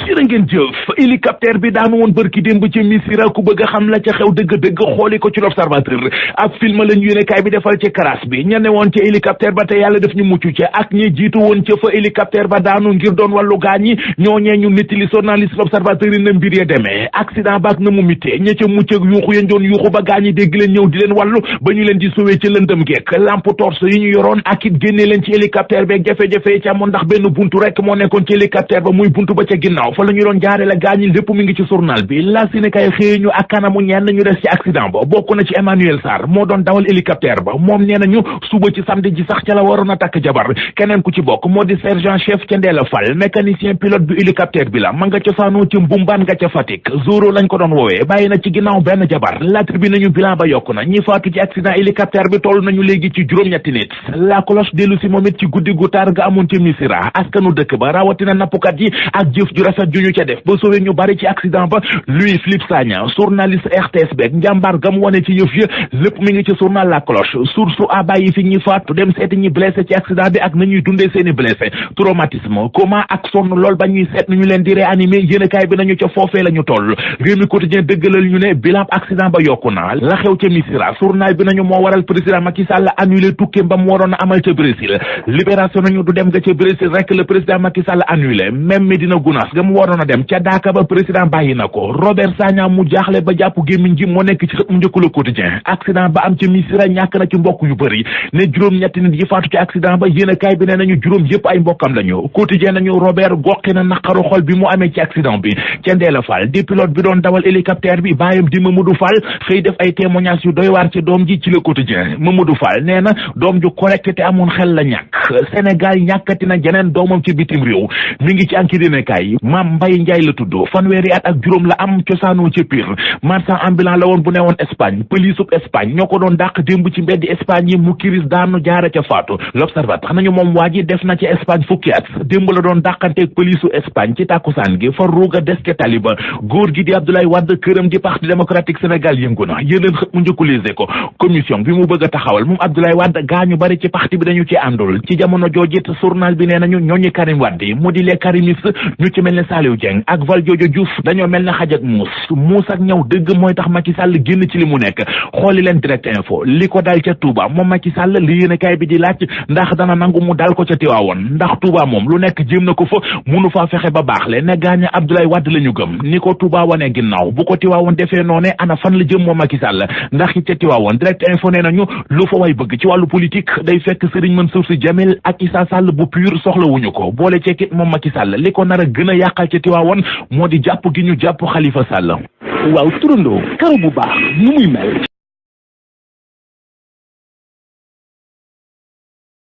jërë ngeen jëf hélicoptère bi daanu woon bërki démb ci Missirah ku bëgg a xam la ca xew dëgg-dëgg xooli ko ci l'Observateur ab film la ñu yéenekaay bi defal ci crash bi ña ne woon ca hélicoptère ba te yàlla def ñu mucc ca ak ñi jiitu woon ca fa hélicoptère ba daanu ngir doon wàllu gaañ ñi ñooñee ñu nettali journaliste l'Observateur yi na mbir ya demee accident baak na mu mitee ña ca mucc ak yuuxu yañ doon yuuxu ba gaañ ñi dégg leen ñëw di leen wàllu ba ñu leen di sowee ca lëndëm geek lampe torche yi ñu yoroon ak it génnee leen ci hélicoptère beeg jafe-jafe yi ci amoon ndax benn buntu rek moo nekkoon ci hélicoptère ba muy buntu ba ca ginnaaw fa la ñu doon jaare la gaañi lépp mi ngi ci journal bi la si ne kay xëy ñu ak kanamu ñenn ñu des ci accident ba bokk na ci Emmanuel Sarr moo doon dawal hélicoptère ba moom nee nañu suba ci samedi ji sax ca la waroon a takk jabar keneen ku ci bokk moo di sergent chef ca Ndeela Fall mécanicien pilote bi hélicoptère bi la ma nga cosaanoo ci Mbumbaan nga ca Fatick Zoro lañ ko doon woowee bàyyi na ci ginnaaw benn jabar la tribune nañu bilan ba yokk na ñi faatu ci accident hélicoptère bi toll nañu léegi ci juróom-ñetti nit la cloche dellu si moom it ci guddi gu tar ga amoon ci Missirah askanu dëkk ba rawatina nappkat yi ak jëf ju rafet ju ñu ca def ba sauvé ñu bari ci accident ba Louis Philippe Sagna journaliste RTS beeg njàmbaar gam wane ci yëf ya lépp mi ngi ci journal La Cloche source a bàyyi fi ñi faatu dem seeti ñi blessé ci accident bi ak nañuy dundee seeni blessé traumatisme coma ak sonn lool ba ñuy seet nañu leen di réanimer yéenekaay bi nañu ca foofee la ñu toll Rewmi Quotidien dëggalal ñu ne bilan accident ba yokku na la xew ca Missirah journal bi nañu moo waral président Macky Sall annulé tukkeem ba mu waroon a amal ca Brésil libération nañu du dem nga ca Brésil rek le président Macky Sall annulé même Medina Gounass ga mu waroon a dem ca Daaka ba président bàyyi na ko Robert Sagna mu jaaxle ba jàpp gémmiñ gi moo nekk ci xët mu njëkk Le Quotidien accident ba am ca Missirah ñàkk na ci mbokk yu bëri ne juróom-ñetti nit yi faatu ci accident ba yéenekaay bi ne nañu juróom yëpp ay mbokkam lañu Quotidien nañu Robert goqi na naqaru xol bi mu amee ci accident bi ca Ndeela Fall di pilote bi doon dawal hélicoptère bi baayam di Mamadou Fall xëy def ay témoignages yu doy waar ci doom ji ci Le Quotidien Mamadou Fall nee na doom ju correct te amoon xel la ñàkk Sénégal ñàkkati na jeneen doomam ci bitim réew mi ngi ci enquête yéenekaay Mame Mbaye Ndiaye la tudd fanweeri at ak juróom la am cosaanoo ci Pire marchand ambulant la woon bu newoon Espagne pëlisub Espagne ñoo ko doon dàq démb ci mbeddi Espagne yi mu kiris daanu jaare ca faatu L'Observateur nañu moom waa ji def na ci Espagne fukki at démb la doon dàqanteeg pëlisu Espagne ci tàkkusaan gi fa ruuga des ca taliba góor gi di Abdoulaye Wade këram di Parti démocratique Sénégal yëngu na yéneen xët mu njëkkulisé ko commission bi mu bëgg a taxawal moom Abdoulaye Wade gaañu bari ci parti bi dañu ci àndul ci jamono joojit journal bi nee nañu ñooñu Karim Wade mu di les karimistes ñu ci mel ne Saliou Dieng ak Valdiodio Diouf dañoo mel ne xaj ak muus ak ñëw dëgg mooy tax Macky Sall génn ci li mu nekk xooli leen direct info li ko dal ca Touba moom Macky Sall li yéenekaay bi di laaj ndax dana nangu mu dal ko ca Tivaouane ndax Touba moom lu nekk jéem na ko fa munu faa fexe ba baax le ne gaaña Abdoulaye Wade la ñu gëm ni ko Touba wane ginnaaw bu ko Tivaouane defee noone ana fan la jëm moom Macky Sall ndax it ca Tivaouane direct info nee nañu lu fa way bëgg ci wàllu politique day fekk Serigne Mansour Sy Djamil ak Issa Sall bu pur soxla wuñu ko boole ceekit moom Macky Sall li ko nar a gën a yàqal ca Tivaouane moo di jàpp gi ñu jàpp Khalifa Sall. waaw turandoo karo bu baax nu muy mel